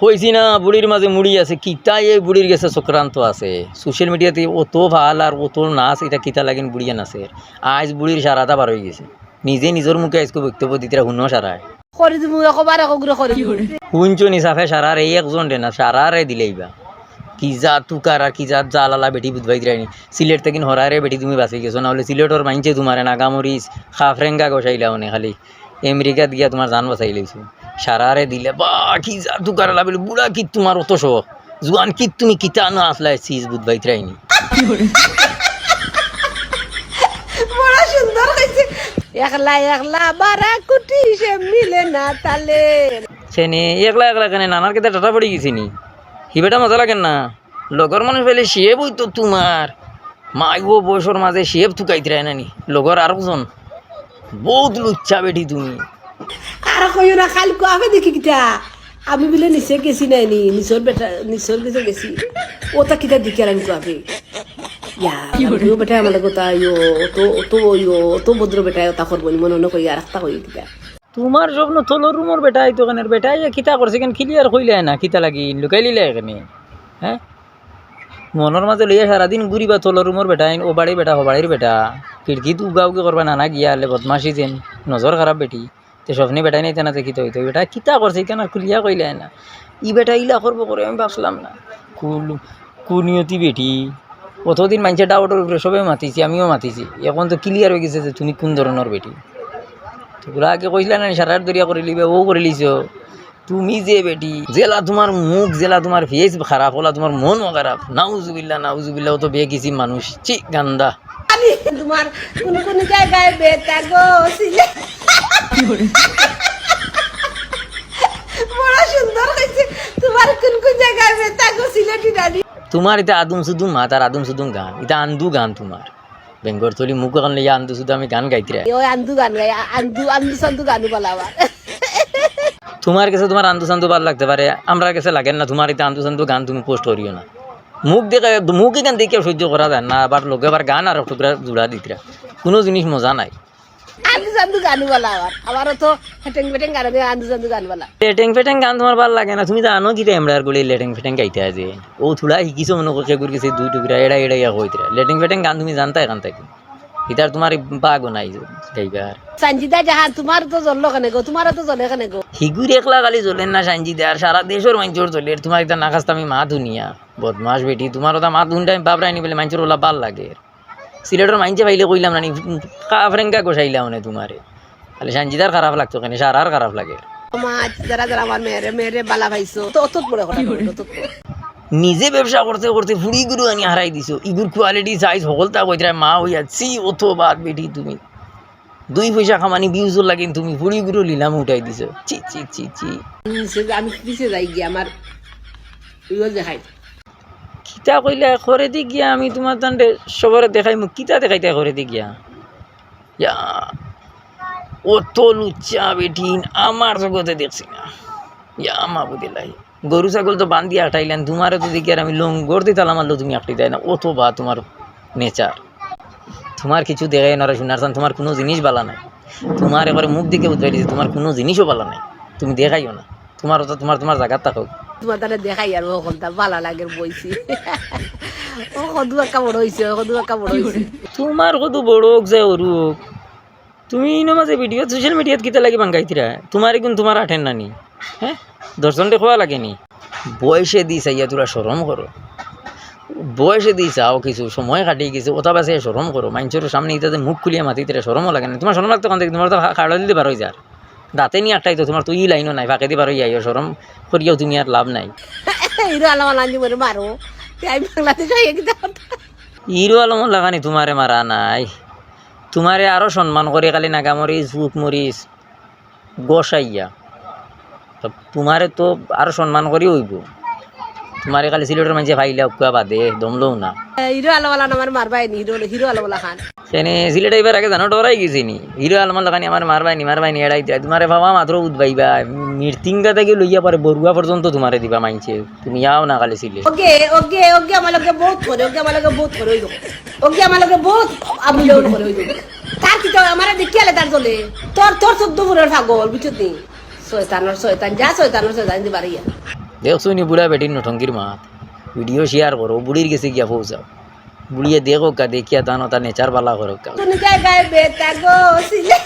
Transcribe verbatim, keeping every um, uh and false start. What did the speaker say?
কইছি না, বুড়ির মাঝে মুড়ি আছে, কিতা এই বুড়ির গেছে চক্রান্ত আছে। সোশ্যাল মিডিয়াতে অত ফাল আর অত নাচ, ইতা কিতা লাগিন বুড়িয়ে নাচের। আইজ বুড়ির সারাটা বার অই গেছে, নিজে নিজর মুখে আইজকে বক্তব্য দিতরা হুনো সারায়। করি দিমু, একবার এক অগ্রে করি দিমু। হুনছো নি সাফে সারারে, এই একজন রে না, সারারে দিলাইবা। কি জাত তুকার আর কি জাত জালালা বেটি বুঝবাই দিরাইনি। সিলেট থাকি হরারে বেটি তুমি বাঁচি গেছো, না অইলে সিলেটর মাইনষে তুমারে নাগামরিচ, খাফরেঙ্গা গসাইলা অনে খালি। আমেরিকাত গিয়া তুমার জান বাঁচাই লইছো। সারারে দিলে, বা, কি জাত তুকার লাবিল, বুড়া কি তুমার অত শখ? জুয়ান কি তুমি কিতা না আসলায় চিজ বুঝবাই দিরাইনি। বড় সুন্দর অইছে। একলা একলা বারা কুটি সে মিলে না তালে। সেনে একলা একলা কেনে নানার কিতা টাটা পড়ি গেছে নি? হি বেটা মজা লাগে না। লগর মানুষ পাইলে সে বই তো তুমার। মাই ও বয়সর মাঝে সে তুকাইতরায় না নি। লগর আরকজন। বউত লুচ্চা বেটি তুমি। আর কইও না, খালি কুয়াফে দেখি কিতা। আমি বুলে নিচে গেছি নাই নি, নিচর বেটা, নিচর গেছে গেছি। ওটা কিতা দেখি আর আমি কুয়াফে। ইয়া, আমিও বেটা আমার লগে তা ইয়ো, অত, অত ইয়ো, অত ভদ্র বেটা ওটা করবো নি, মনে মনে কই আর একটা কই কিতা। তুমার স্বপ্ন তলর রুমর বেটায় তো কেনে, বেটায় যে কিতা করছে কেন clear কইলায় না, কিতা লাগি লুকাইলিলায় কেনে? হ্যাঁ? মনর মাঝে লইয়া সারাদিন ঘুরিবা তলর রুমর বেটাইন, ও বাড়ির বেটা, হো বাড়ির বেটা। খিড়কিত উগা উগি করবা নানা গিয়া আলে বদমাশি যেন, নজর খারাপ বেটি। তে স্বপ্নে বেটাইন আইতা না তে কিতা অইতো? বেটায় কিতা করছে ইখান আর খুলিয়া কইলায় না। ই বেটা ইলা করবো করে আমি ভাবছিলাম না। কুল-, কুনিয়তি বেটি। অতদিন মাইনষে ডাউটর উপরে সবে মাতিছি, আমিও মাতিছি। এখন তো clear অই গেছে যে তুমি কুন ধরনর বেটি। তো ওরা আগে কইছিলা না, সারার দরিয়া করি লিবে, ও করি লিছো। তুমি যে বেটি, যেলা তুমার মুখ, যেলা তুমার face খারাপ, ওলা তুমার মনও খারাপ। নাউজুবিল্লাহ, নাউজুবিল্লাহ, ও তো বেকিছি মানুষ। ছি, গান্দা। আমি তুমার কুন কুন জাগায় বেটা গো সিলে। বড় সুন্দর অইছে। তুমার কুন কুন জাগায় বেটা গো সিলেটি নানি? তুমার ইতা আদুম সুদুম মাত আর আদুম সুদুম গান, ইতা আন্দু গান তুমার। বেঙ্গর তলি মুখ এখন লইয়া আন্দু সুদু আমি গান গাইতরায়। ওই আন্দু গান গাই, আ-, আন্দু, আন্দু সান্দু গানও বালা আমার। তুমার গেছে তুমার আন্দু সান্দু ভালা লাগতে পারে, আমরার গেছে লাগের না। তুমার ইতা আন্দু সান্দু গান তুমি post করিও না। মুখ দেখে, মুখ ইখান দেখে সহ্য করা যায় না, আবার লগে আবার গান আর টুকরা জুড়া দিতরা। কুনু জিনিস মজা নাই। আন্দু সান্দু গানও বালা আমার, আমারও তো হেটেং বেটেং গান, আন্দু সান্দু গান বালা। হেটেং বেটেং গান তুমার ভালা লাগে না, তুমি জানো কিতা এমরার গুলি লেটেং ফেটেং গাইতা যে? ও থুড়া হিকিছো মনো করি, গুর গেছে দুই টুকরা, এড়া এড়া ইয়া কইতরা। লেটেং ফেটেং গান তুমি জানতায় কান থাকি? ইতার তুমার বাগও নাই গাইবার। সানজিদা জাহান, তুমার তো জ্বললো কেনে গো, তুমারও তো জ্বলে কেনে গো? হিগুর একলা খালি জ্বলের না সানজিদা, আর সারা দেশর মাইনষর জ্বলের। তুমার ইতা না খাস্তা আমি মাত হুনিয়া, বদমাশ বেটি, তুমার ওটা মাত হুনতে আমি বাবরাইনি বলে মাইনষর ওলা ভালা লাগে। সিলেটর মাইনষে পাইলে কইলাম না নি, কাফরেঙ্গা গোসাইলা অনে তুমারে। তাইলে সানজিদার খারাপ লাগতো কেনে, সারার খারাপ লাগে। মাছ যারা যারা আমার মেয়েরে, মেয়েরে বালা পাইছো, তো অত বড় কথা, অত বড়। নিজে ব্যবসা করতে করতে ফুড়ি গুরু আনি হারাই দিছো। ইগুর quality size হকলতা কইতরায় মা অইয়া, ছি, অত বাদ বেটি তুমি। দুই পয়সা কামানি views লাগিন তুমি ফুড়ি গুরু লিলাম উঠাই দিছো। ছি, ছি, ছি, ছি। নিচে আমি নিচে যাই গিয়া আমার ইয়ে দেখাই। কিতা কইলা, করে দি গিয়া আমি তুমার তান্ডে সবরে দেখাইমু, কিতা দেখাইতা করে দি গিয়া? ইয়া, অত লুচ্চা বেটিন আমার জগতে দেখছি না। ইয়া মাবুদ ইলাহি। গরু ছাগল তো বান্ধিয়া আটাইলাম, তুমারে তো দেখি আর আমি লঙ্গর দি তালা মারলেও তুমি আটকাইতায় না, অত বা তুমার nature। তুমার কিছু দেখাই না রে সোনার চান, তুমার কুনু জিনিস বালা নাই। তুমার একবারে মুখ দেখে বুঝাই দিছে, তুমার কুনু জিনিসও বালা নাই, তুমি দেখাইও না। তুমার তো তুমার, তুমার জাগাত থাকো। তুমার তারে দেখাই আর ও কোনটা বালা লাগে বইছি। ও কদু একটা বড় অইছে, ও কদু একটা বড় অইছে। তুমার কদু বড় অউক যে অরু অউক, তুমি ইনো মাঝে ভিডিও সোশ্যাল মিডিয়াত কিতা লাগি বাঙ্গাইতরা? তুমার এগুন তুমার আটের নানি, হ্যাঁ? দশজনরে কওয়া লাগেনি? বয়সে দি চাইয়া থুড়া শরম করো। বয়সে দি চাও, কিছু সময় কাটি গেছে, ওটা বাসে শরম করো। মাইনষর সামনে ইতা যে মুখ খুলিয়া মাতিতরা শরমও লাগে না। তুমার শরম লাগতো কান থাকি? তুমার তো কা-, কাড়ল দি বার অই যার। দাঁতে নি আটকাইতো, তুমার তো ই লাইনও নাই, ফাঁকেদি বার অই আইও, শরম করিয়াও তুমি আর লাভ নাই। হিরো আলম আলানি মরে মারো। তে আমি বাংলাদেশ আইয়া কিতা করতাম? হিরো আলমর লাখানি তুমারে মারা নাই। তুমারে আরো সম্মান করি, খালি নাগা মরিচ, ফুক মরিচ, গোসাইয়া। তো তুমারে তো আরো সম্মান করি অইবো। তুমারে খালি সিলেটর মাইনষে পাইলা উক্কা বাদে, দমলও না। হিরো আলম আলান আমারে মারবায় নি, হিরো, হিরো আলম আলাখান। এনে সিলেট আইবার আগে জানো ডরাই গেছি নি? হিরো আলমর লাখানি আমারে মারবায় নি, মারবায় নি, এড়াই দিয়া। তুমারে পাওয়া মাত্র উদবাইবা। মিরতিঙ্গা থাকি লইয়া পরে বরুয়া পর্যন্ত তুমারে দিবা মাইনষে। তুমি আও না খালি সিলেট। ওকে, ওকে, ওকে, আমার লগে বউত করে, ওকে, আমার লগে বউত করে, ওই দেখো। ওকে, আমার লগে বউত আমুলেও করে, ওই দেখো। তার কিতা অয়? আমারে দেখিয়ালে তার জ্বলে। তোর, তোর চোদ্দ ফুরর পাগল, বুঝছত নি? শয়তানর শয়তান, যা শয়তানর শয়তান, দি বাড়িয়া। দেখছো নি বুড়া বেটির নঠঙ্গির মাত? ভিডিও শেয়ার করো, বুড়ির গেছে গিয়া পৌঁছাও। বুড়িয়ে দেখউক্কা, দেখিয়া তান তার নেচার বালা করউক্কা। কোন জায়গায় বেতা গো সিলে